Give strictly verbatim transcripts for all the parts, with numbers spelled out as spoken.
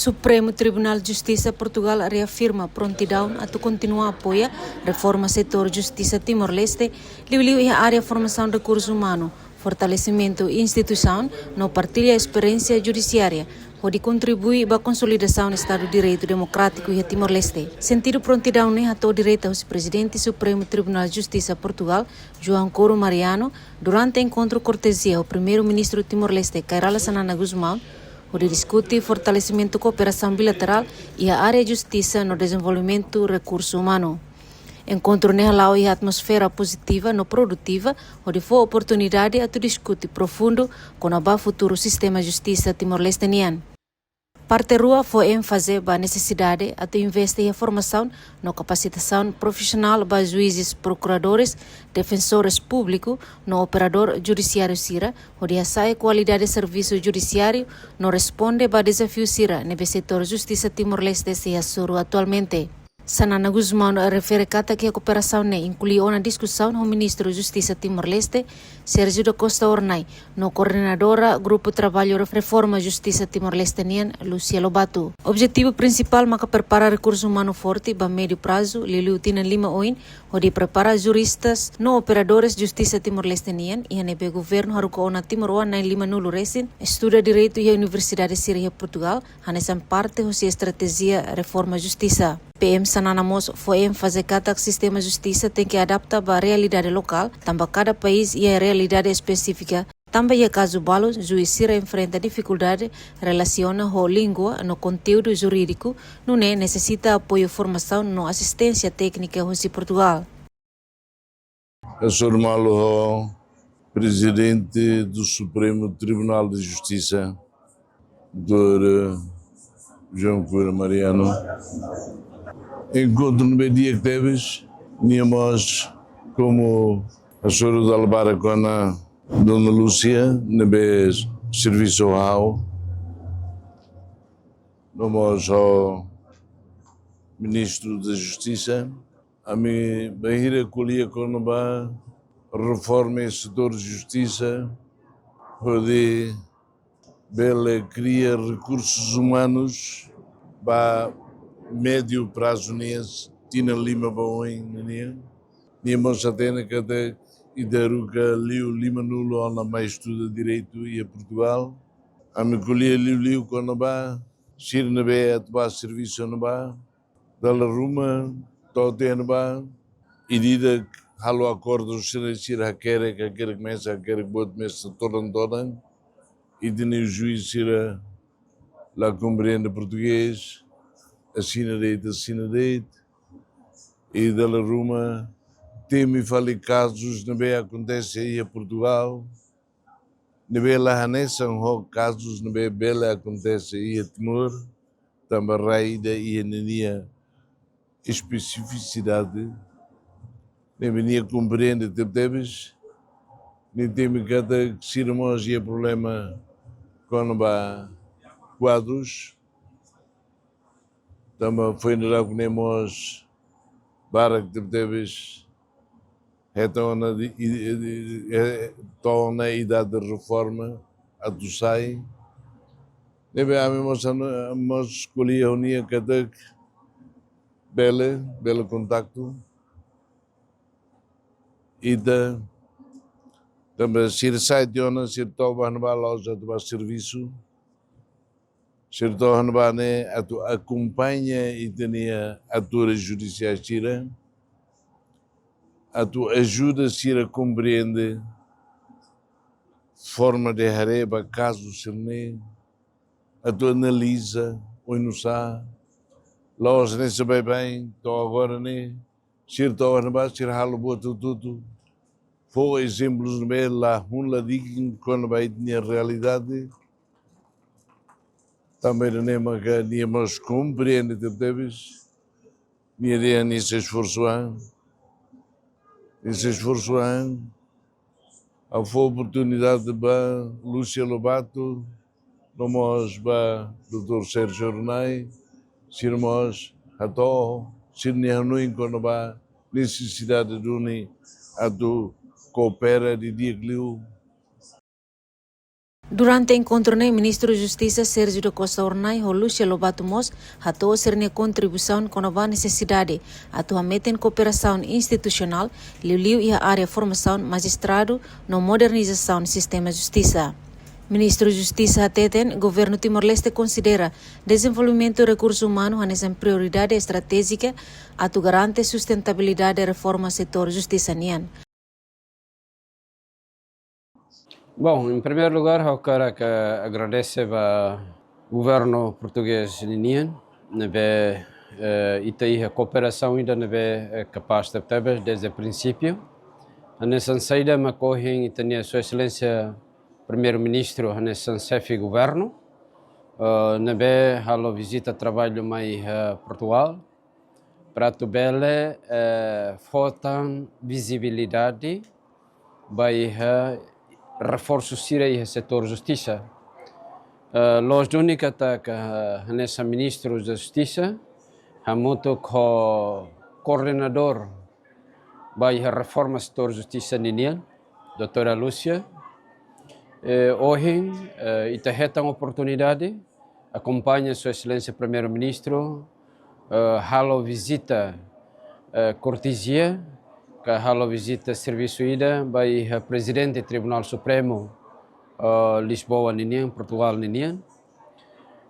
Supremu Tribunál Justisa Portugal reafirma prontidaun atu kontinua apoia reforma setór justisa Timor-Leste, liuliu iha área formasaun rekursu umanu, fortalesimentu instituisaun no partilla esperiénsia judisiária, hodi kontribui ba konsolidasaun Estadu Direitu Demokrátiku iha Timor-Leste. Sentidu prontidaun ne'e hato'o direta husi Prezidente Supremu Tribunál Justisa Portugal, João Couto Mariano, durante enkontru kortezia ho Primeiru-Ministru Timor-Leste, Kay Rala Xanana Gusmão, hodi diskute fortalesimentu kooperasaun bilaterál iha área justisa no dezenvolvimentu rekursu umanu. Enkontru ne'e hala'o iha atmosfera pozitiva no produtiva, hodi fó oportunidade atu diskute profundu kona-ba futuru sistema justisa Timor-Leste nian. Parte rua fó énfaze ba nesesidade atu investe iha formasaun no kapasitasaun profisionál ba juízes, prokuradores, defensores públiku no operadór judisiáriu sira, hodi hasa'e kualidade servisu judisiáriu no responde ba dezafiu sira ne'ebé setór justisa Timor-Leste sei hasoru atualmente. Xanana Gusmão refere katak kooperasaun ne'e inklui ona diskusaun ho Ministru Justisa Timor-Leste, Sérgio da Costa Hornai, no koordenadora Grupu Traballu Ref-, Reforma Justisa Timor-Leste nian, Lúcia Lobato. Objetivu prinsipál maka prepara rekursu umanu forte ba médiu prazu, liuliu tinan lima oin, hodi prepara juristas no operadores justisa Timor-Leste nian, iha ne'ebé governu haruka ona timoroan na'in lima-nulu resin estuda direitu iha universidade sira iha Portugal, hanesan parte husi estratéjia reforma justisa. P M Xanana mós fó énfaze katak sistema justisa tenke adapta ba realidade lokál, tanba kada país iha realidade espesífika, tanba iha kazu balu, juís sira enfrenta difikuldade relasiona ho língua no konteúdu jurídiku, nune'e nesesita apoiu formasaun no asisténsia téknika husi Portugal. Hasoru malu ho Prezidente do Supremo Tribunal de Justiça, doutór João Couto Mariano. Enkontru ne'ebé di'ak tebes, nia mós komu hasoru dala barak ona Dona Lúcia, ne'ebé servisu ho ha'u, no mós ho Ministru da Justisa. Ami bainhira ko'alia kona-ba reforma iha setór justisa, hodi bele kria rekursus umanus ba médiu prazu nian, tinan lima ba oin nian. Nia mós hatene katak ita haruka liu lima-nulu ona mai estuda direitu iha Portugal. Ami ko'alia liuliu kona-ba sira ne'ebé atu bá servisu ne'ebá. Dala ruma, to'o tiha ne'ebá, ida-idak halo akordu sira, sira hakerek, hakerek mesak, hakerek boot mesak, todan-todan. Ita-nia juís sira la komprende portugés, asina de'it, asina de'it. I dala ruma, temi fali kazus ne'ebé akontese iha Portugal, ne'ebé la hanesan ho kazus ne'ebé bele akontese iha Timor, tanba rai ida iha ninia espesifisidade, ne'ebé nia komprende tebetebes, nia temi katak sira mós iha problema kona-ba kuadrus, tanba foin daudauk ne'e mós barak tebetebes hetan ona di, i, i, i, eh, to'o ona idade reforma atu sai. Ne'ebé ami mós anu, mós ko'alia ho nia katak bele, bele kontaktu. Ita, tanba sira sai tiha ona, sira to'o bá ne'ebá la'ós atu bá servisu. Sira to'o ne'ebá ne'e atu akompaña ita-nia atores judisiais sira, atu ajuda sira komprende forma de haree ba kazu sira-ne'e, atu analiza oinsá, la'ós hanesan baibain, to'o agora ne'e, sira to'o ne'ebá, sira halo buat hotu-hotu. Fó ezemplus ne'ebé la hun la dikin kona-ba ita-nia realidade. Tanba ida-ne'e maka nia mós komprende tebetebes. Nia dehan nia sei esforsu an. Nia sei esforsu an. Ha'u fó oportunidade ba Lúcia Lobato, no mós ba doutór Sérgio Hornai, sira mós hato'o sira-nia hanoin kona-ba nesesidade duni atu koopera didi'ak liu. Durante enkontru ne'e, Ministru Justisa Sérgio da Costa Hornai ho Lúcia Lobato mós hato'o sira-nia kontribuisaun kona-ba nesesidade atu hametin kooperasaun institusionál, liuliu iha área formasaun majistradu no modernizasaun sistema justisa. Ministru Justisa hateten, Governu Timor-Leste konsidera dezenvolvimentu rekursu umanu hanesan prioridade estratéjika atu garante sustentabilidade reforma setór justisa nian. Bom, em primeiro lugar, ha'u hakarak agradese ba governu portugés ninian, ne'ebé, eh, ita iha kooperasaun ida ne'ebé, eh, kapás tebetebes desde prinsípiu. Hanesan saida mak ohin ita-nia Sua Exelénsia Primeiru-Ministru hanesan xefe governu, eh, ne'ebé halo vizita traballu mai iha Portugal, para atu bele, eh, fó tan vizibilidade ba iha reforsu sira iha setór justisa. Eh, loos duni katak hanesan Ministru Justisa, hamutuk ho koordenadór ba iha reforma setór justisa ninian, doutora Lúcia. Eh, ohin, eh, ita hetan oportunidade akompaña Sua Exelénsia Primeiru-Ministru, eh, halo vizita, eh, kortezia, ka halo vizita servisu ida ba iha Prezidente Tribunál Supremu, eh, Lisboa ninian, Portugal ninian.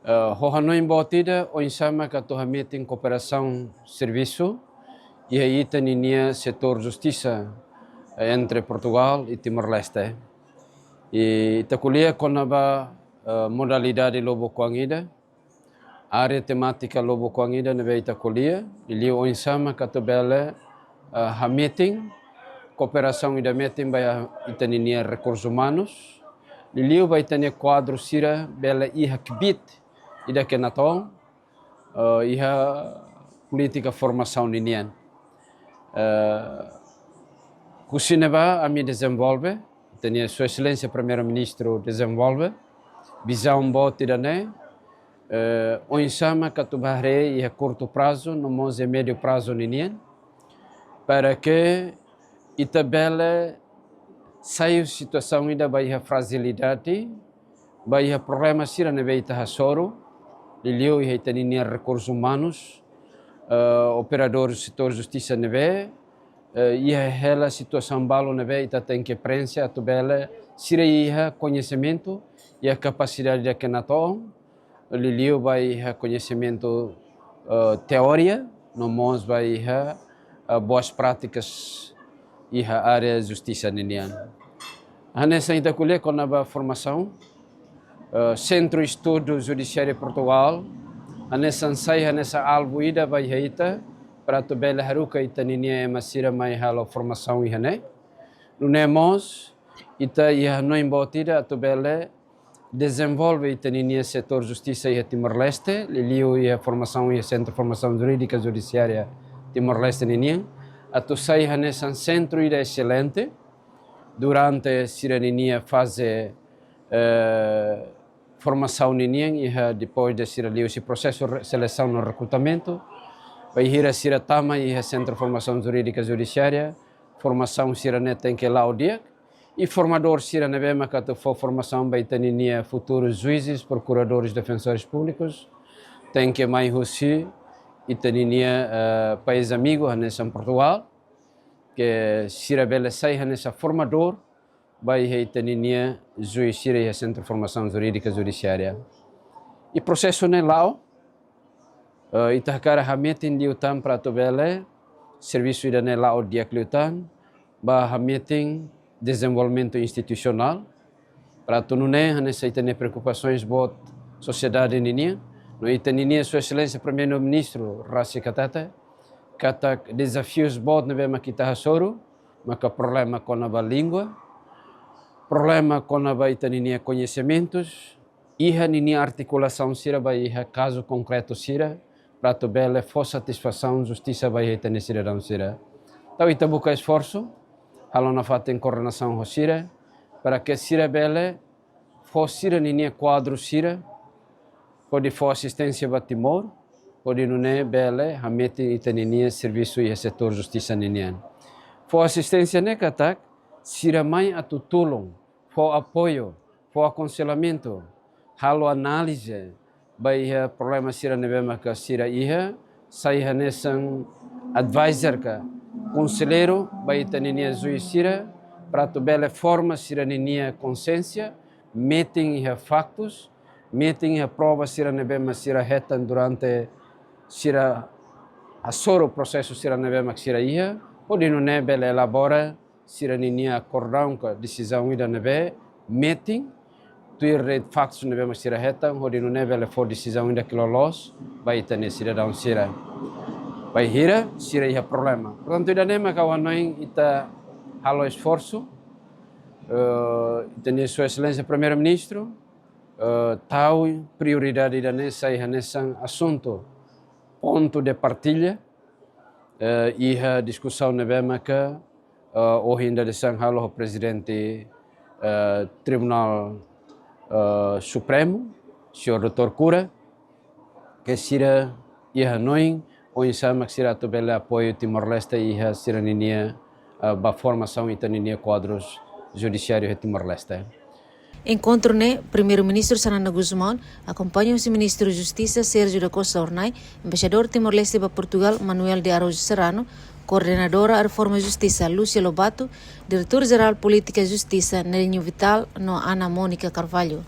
Eh, ho hanoin boot ida, oinsá mak atu hametin kooperasaun servisu iha ita-ninia setór justisa, eh, entre Portugal i Timor-Leste. I ita ko'alia kona-ba, eh, modalidade lubuk-oan ida, área temátika lubuk-oan ida ne'ebé ita ko'alia, liuliu oinsá mak atu bele, eh, hametin kooperasaun ida metin ba ita-ninia rekursus umanus, liuliu ba ita-nia kuadru sira bele iha kbiit ida ke natoon, eh, iha polítika formasaun ninian. Eh, husi ne'ebá ami dezenvolve, ita-nia Sua Exelénsia Primeiru-Ministru dezenvolve vizaun boot ida-ne'e, eh, oinsá mak atu bá haree iha kurtu prazu, no mós iha médiu prazu ninian, para ke ita bele sai situasaun ida ba iha frajilidade, ba iha problema sira ne'ebé ita hasoru, liuliu iha ita-ninia rekursus umanus, eh, operadór setór justisa ne'ebé, eh, iha hela situasaun balu ne'ebé ita tenke prenxe atu bele sira iha koñesimentu, iha kapasidade ida ke natoon, liuliu ba iha koñesimentu, eh, teoria, no mós ba iha, eh, boas práticas iha área justisa ninian. Hanesan ita ko'alia kona-ba formasaun, eh, Sentru Estudu Judisiáriu Portugal hanesan sai hanesan alvu ida ba iha ita, para atu bele haruka ita-ninia ema sira mai halo formasaun iha ne'e. Nune'e mós, ita iha hanoin boot ida atu bele dezenvolve ita-ninia setór justisa iha Timor-Leste, liuliu iha formasaun iha Sentru Formasaun Jurídika Judisiária Timor-Leste ninian, atu sai hanesan sentru ida eselente durante sira-ninia faze, eh, formasaun ninian, iha depois de sira liu husi prosesu re-, selesaun no rekrutamentu, bainhira sira tama iha Sentru Formasaun Jurídika Judisiária, formasaun sira-ne'e tenke la'o di'ak, i formadór sira ne'ebé maka atu fó formasaun ba ita-ninia futuru juízes, prokuradores, defensores públicos, tenke mai husi ita-ninia, eh, país amigu, hanesan Portugal, ke sira bele sai hanesan formadór ba iha ita-ninia juís sira iha Sentru Formasaun Jurídika Judisiária. I prosesu ne'e la'o, eh, ita hakarak hametin liután para atu bele servisu ida-ne'e la'o di'ak liután, ba hametin dezenvolvimentu institusionál, para atu nune'e hanesan ita-nia preokupasoens boot sosiedade ninian, no ita-ninia Sua Exelénsia Primeiru-Ministru rasik hatete katak dezafius boot ne'ebé mak ita hasoru, maka problema kona-ba língua, problema kona-ba ita-ninia koñesimentus, iha ninia artikulasaun sira ba iha kazu konkretu sira, para atu bele fó satisfasaun justisa ba iha ita-nia sidadaun sira. Entaun ita buka esforsu, halo nafatin koordenasaun ho sira, para ke sira bele fó sira-ninia kuadru sira, hodi fó asisténsia ba Timor, hodi nune'e bele hametin ita-ninia servisu iha setór justisa ninian. Fó asisténsia ne'e katak, sira mai atu tulun, fó apoiu, fó akonselhamentu, halo análize ba iha problema sira ne'ebé maka sira iha, sai hanesan advisor ka konselleiru ba ita-ninia juís sira, para atu bele forma sira-ninia konxiénsia, metin iha faktus, metin iha prova sira ne'ebé mak sira hetan durante sira hasoru prosesu sira ne'ebé mak sira iha, hodi nune'e bele elabora sira-ninia akordaun ka desizaun ida ne'ebé metin, tuir de'it faktus ne'ebé mak sira hetan, hodi nune'e bele fó desizaun ida ke loloos ba ita-nia sidadaun sira. Bainhira sira iha problema. Portantu, ida-ne'e mak ha'u hanoin ita halo esforsu, eh, ita-nia Sua Exelénsia Primeiru-Ministru, eh, tau prioridade ida-ne'e sai hanesan asuntu, pontu de partilla, eh, iha diskusaun ne'ebé maka, eh, ohin dadeer-saan halo ho Prezidente, eh, Tribunál, eh, Supremu, señór doutór Cura, ke sira iha hanoin oinsá mak sira atu bele apoiu Timor-Leste iha sira-ninia, eh, ba formasaun ita-ninia kuadrus judisiáriu iha Timor-Leste. Enkontru ne'e, Primeiru-Ministru Xanana Gusmão akompaña husi Ministru Justisa Sérgio da Costa Hornai, Embaixadór Timor-Leste ba Portugal Manuel de Araújo Serrano, Koordenadora Reforma Justisa Lúcia Lobato, Diretór Jerál Polítika Justisa Nelinho Vital no Ana Mónica Carvalho.